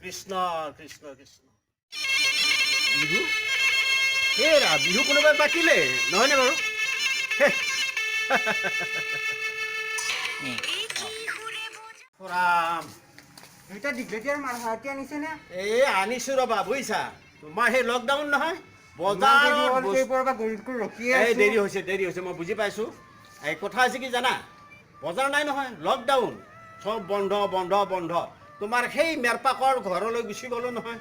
কৃষ্ণ কৃষ্ণ কৃষ্ণ। বিহু, হেৰা, বিহু কোনোবাই পাতিলে নহয়নে বাৰু? হে। ৰাম। দেউতা, দীঘলতীয়াৰ মালহাটি আনিছে নে? এই আনিছো ৰ'বা, বুজিছা, তোমাৰ সেই লকডাউন নহয়, বজাৰত পৰা গৰুটো ৰখিয়ে এই আছো। দেৰি হৈছে, দেৰি হৈছে, মই বুজি পাইছোঁ। এই কথা হৈছে কি জানা, বজাৰ নাই নহয়, লকডাউন, চব বন্ধ বন্ধ বন্ধ। তোমাৰ সেই মেৰপাকৰ ঘৰলৈ গুচি গ'লো নহয়।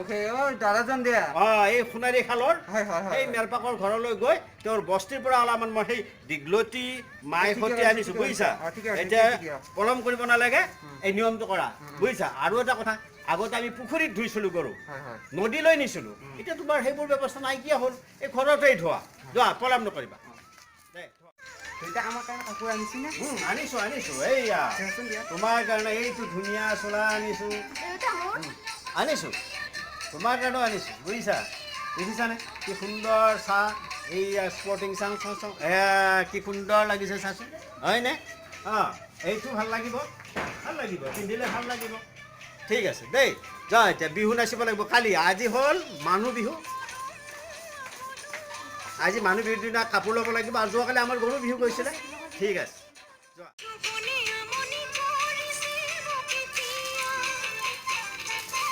সেই অ দাদাজন দিয়া? অঁ, এই সোণাৰী খালৰ। হয় হয় হয় সেই মেৰপাকৰ ঘৰলৈ গৈ তেওঁৰ বস্তিৰ পৰা অলপমান মই সেই দীঘলতি মাইসতি ঠিকে আছে, আনিছোঁ। ঠিকে আছে। বুজিছা? অ, ঠিকে আছে, এতিয়া ঠিকে আছে। পলম কৰিব নালাগে, এই নিয়মটো কৰা, বুজিছা? আৰু এটা কথা, আগতে আমি পুখুৰীত ধুইছিলোঁ গৰু, হয় হয় নদীলৈ নিছিলোঁ। এতিয়া তোমাৰ সেইবোৰ ব্যৱস্থা নাইকিয়া হ'ল, এই ঘৰতেই ধোৱা। যোৱা, পলম নকৰিবা দে, ধোৱা। দেউতা, আমাৰ কাৰণে কাপোৰ আনিছে নে? আনিছোঁ আনিছোঁ, এইয়া। দিয়াচোন দিয়া। তোমাৰ কাৰণে এইটো ধুনীয়া চোলা আনিছোঁ। দেউতা, মোৰ? আনিছোঁ, তোমাৰ কাৰণেও আনিছোঁ, বুজিছা? দেখিছানে কি সুন্দৰ চাহ, এইয়া স্পৰ্টিং, চাওঁ চাওঁ চাওঁ, এ কি সুন্দৰ লাগিছে চাচোন, হয়নে? অঁ, এইটো ভাল লাগিব, ভাল লাগিব, পিন্ধিলে ভাল লাগিব। ঠিক আছে দেই, যোৱা, এতিয়া বিহু নাচিব লাগিব কালি। আজি হ'ল মানুহ বিহু, আজি মানুহ বিহুৰ দিনা কাপোৰ ল'ব লাগিব। আৰু যোৱাকালি আমাৰ গৰু বিহু গৈছিলে। ঠিক আছে, যোৱা। আমনি কৰিছে মোক এতিয়া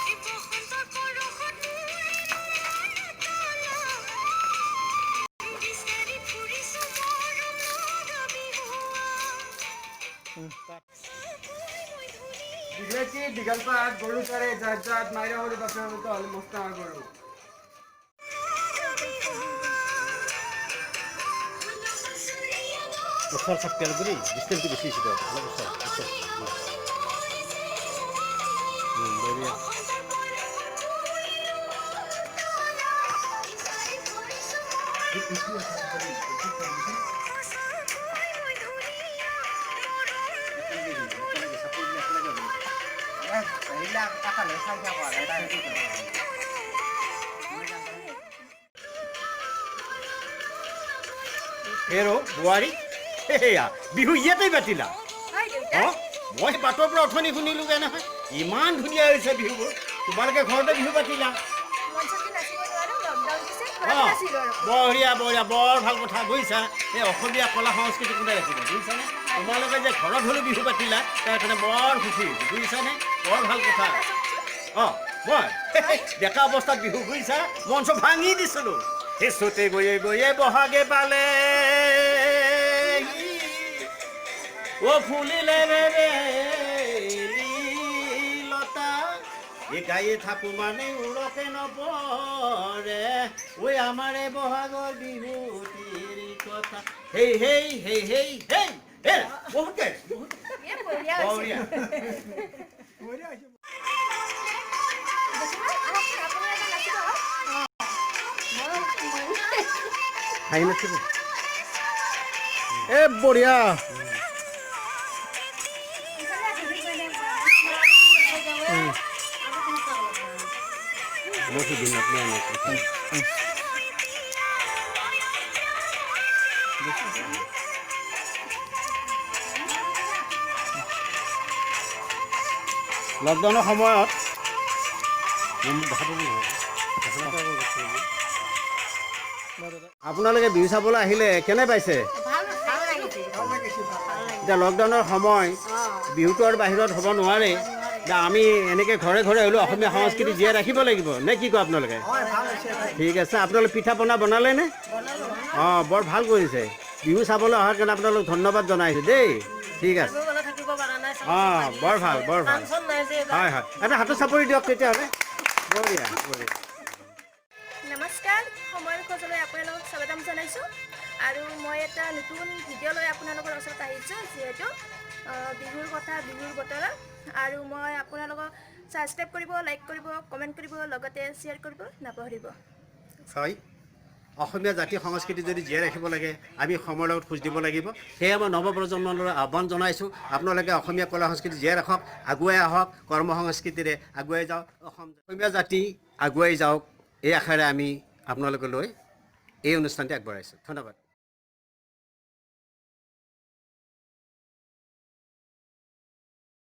এই বসন্তৰ পৰশত মোৰ বিচাৰি ফুৰিছো মৰমৰ বিহুৱা। দীঘলতী, দীঘল পাত, গৰু চৰে জাত জাত, মাইৰা সৰু বাপেৰ মতো হ'লে মস্ত আমাৰ গৰু। ওচৰ চাপকে অলপ, ডিষ্টেঞ্চটো বেছি হৈছে, অলপ ওচৰ ওচৰ। বঢ়িয়া। সেইবিলাক একালে চাই থাকো আৰু তাই। হেৰ' বোৱাৰী, সেয়া বিহু ইয়াতেই পাতিলা? হয় দেউতা। অঁ, মই বাটৰ পৰা অথনি শুনিলোগৈ নহয়, ইমান ধুনীয়া হৈছে বিহুবোৰ, তোমালোকে ঘৰতে বিহু পাতিলা। মঞ্চত নাচিব নোৱাৰো, লকডাউন দিছে, ঘৰতে নাচিলো আৰু। বঢ়িয়া বঢ়িয়া, বৰ ভাল কথা, বুজিছা? এই অসমীয়া কলা সংস্কৃতি কোনে ৰাখিব, বুজিছানে? তোমালোকে যে ঘৰত হ'লেও বিহু পাতিলা, তাৰ কাৰণে বৰ সুখী হৈছোঁ, বুজিছানে? বৰ ভাল কথা। অঁ, মই ডেকা অৱস্থাত বিহু, বুজিছা, মঞ্চ ভাঙি দিছিলোঁ। সেই চ'তে গৈয়ে গৈয়ে বহাগে পালে, অ ফুলিলে ৰে ৰে লতা, এই গায়ে থাকো মানে উৰকে নপৰে ঐ আমাৰে বহাগৰ বিহুটিৰ কথা। হেই হেই হেই হেই হেই হে, বহুত গাইছোঁ, বহুত। এ, বঢ়িয়া হৈছে। বঢ়িয়া। জেঠীমা, আহকচোন, আপুনি এবাৰ নাচিব আহক। ময়ো। হাঁহি নাচিব। এ বঢ়িয়া। ইফালে আহিব। মই সুধিম, আপুনি আনক। লকডাউনৰ সময়ত মোক দেখা পাব নহয়। দেখা নাপাব। আপোনালোকে বিহু চাবলৈ আহিলে, কেনে পাইছে? ভাল ভাল লাগিছে। এতিয়া লকডাউনৰ সময়, বিহুটো আৰু বাহিৰত হ'ব নোৱাৰে। এতিয়া আমি এনেকৈ ঘৰে ঘৰে হ'লেও অসমীয়া সংস্কৃতি জীয়াই ৰাখিব লাগিব, নে কি কয় আপোনালোকে? ঠিক আছে। আপোনালোকে পিঠা পনা বনালে নে? অঁ, বৰ ভাল কৰিছে। বিহু চাবলৈ অহাৰ কাৰণে আপোনালোক ধন্যবাদ জনাইছোঁ দেই। ঠিক আছে। অঁ, বৰ ভাল, বৰ ভাল। হয় হয়, এটা হাতত চাপৰি দিয়ক তেতিয়াহ'লে। বঢ়িয়া বঢ়িয়া। নমস্কাৰ, সময়ৰ খোজলৈ আপোনালোকক স্বাগতম জনাইছোঁ আৰু মই এটা নতুন ভিডিঅ' লৈ আপোনালোকৰ ওচৰত আহিছোঁ, যিহেতু বিহুৰ কথা, বিহুৰ বতৰত। আৰু মই আপোনালোকক ছাবস্ক্ৰাইব কৰিব, লাইক কৰিব, কমেণ্ট কৰিব, লগতে শ্বেয়াৰ কৰিব নাপাহৰিব। হয়, অসমীয়া জাতি সংস্কৃতি যদি জীয়াই ৰাখিব লাগে, আমি সময়ৰ লগত খোজ দিব লাগিব। সেয়ে মই নৱপ্ৰজন্মলৈ আহ্বান জনাইছোঁ, আপোনালোকে অসমীয়া কলা সংস্কৃতি জীয়াই ৰাখক, আগুৱাই আহক, কৰ্ম সংস্কৃতিৰে আগুৱাই যাওক, অসমীয়া জাতি আগুৱাই যাওক, এই আশাৰে আমি আপোনালোকলৈ এই অনুষ্ঠানটি আগবঢ়াইছোঁ। ধন্যবাদ।